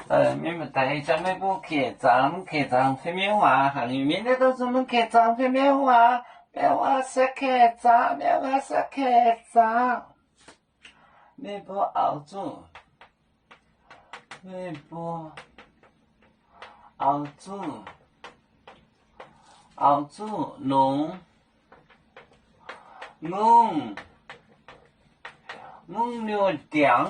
Mienh muoz-doic, ih zanc meih mbuo keh zaangc, keh zaangc fei miuv waac, haiz mienh naaiv daaih zuqc mv keh zaangc fei miuv waac, miuv waac se keh zaangc, miuv waac se keh zaangc. Meih mbuo aaux zuqc, meih mbuo aaux zuqc, aaux zuqc nongx, ngongh, ngongh liouh ndiangx,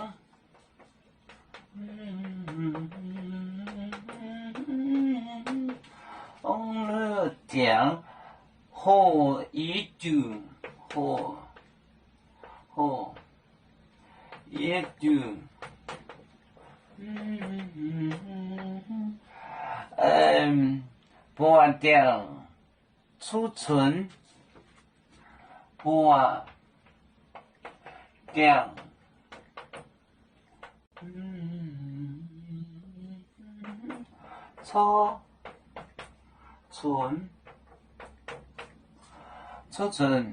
ngongh liouh ndiangx, hoh yietv diuc, hoh, hoh yietv diuc, buatc ndiangx cuotv cunx, buatc ndiangx cuotv cunx, cuotv cunx,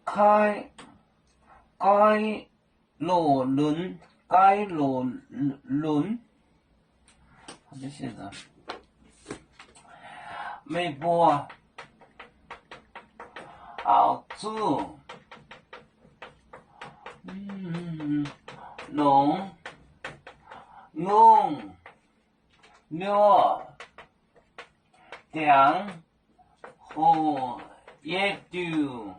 kai, kai loz lunx, kai loz lunx. Meih mbuo aaux zuqc nongx, ngongh, liouh ndiangx, hoh yietv diuc,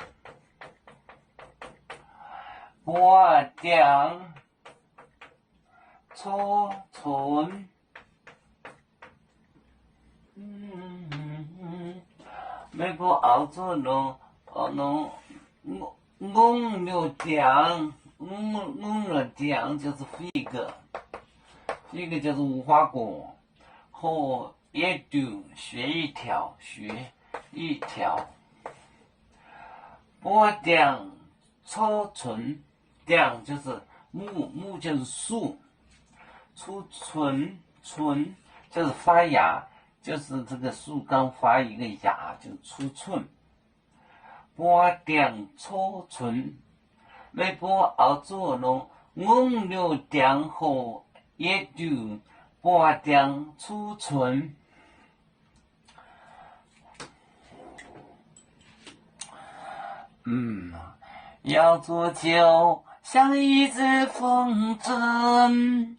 buatc ndiangx cuotv cunx. Meih mbuo aaux zuqc nongx, ngongh liouh ndiangx, ngongh liouh ndiangx 就是 fig, fig 就是无花果，后 yietv diuc，学一条，学一条。Buatc ndiangx cuotv cunx, ndiangx 就是木，木就是树， cuotv cunx, cunx 就是发芽，就是这个树刚发一个芽，就 cuotv cunx. Buatc ndiangx cuotv cunx. Meih mbuo aaux zuqc nongx, ngongh liouh ndiangx hoc yietv diuc, buatc ndiangx cuotv cunx. 要做就像一阵风筝，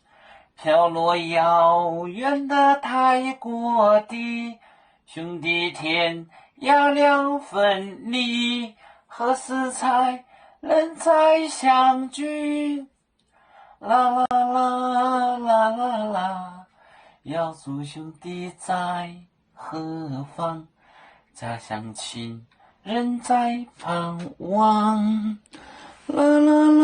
飘落遥远的太阳谷地， 兄弟天涯两分离，何时才能再相聚？啦啦啦，啦啦啦，要说兄弟在何方？家乡亲人在盼望。啦啦啦。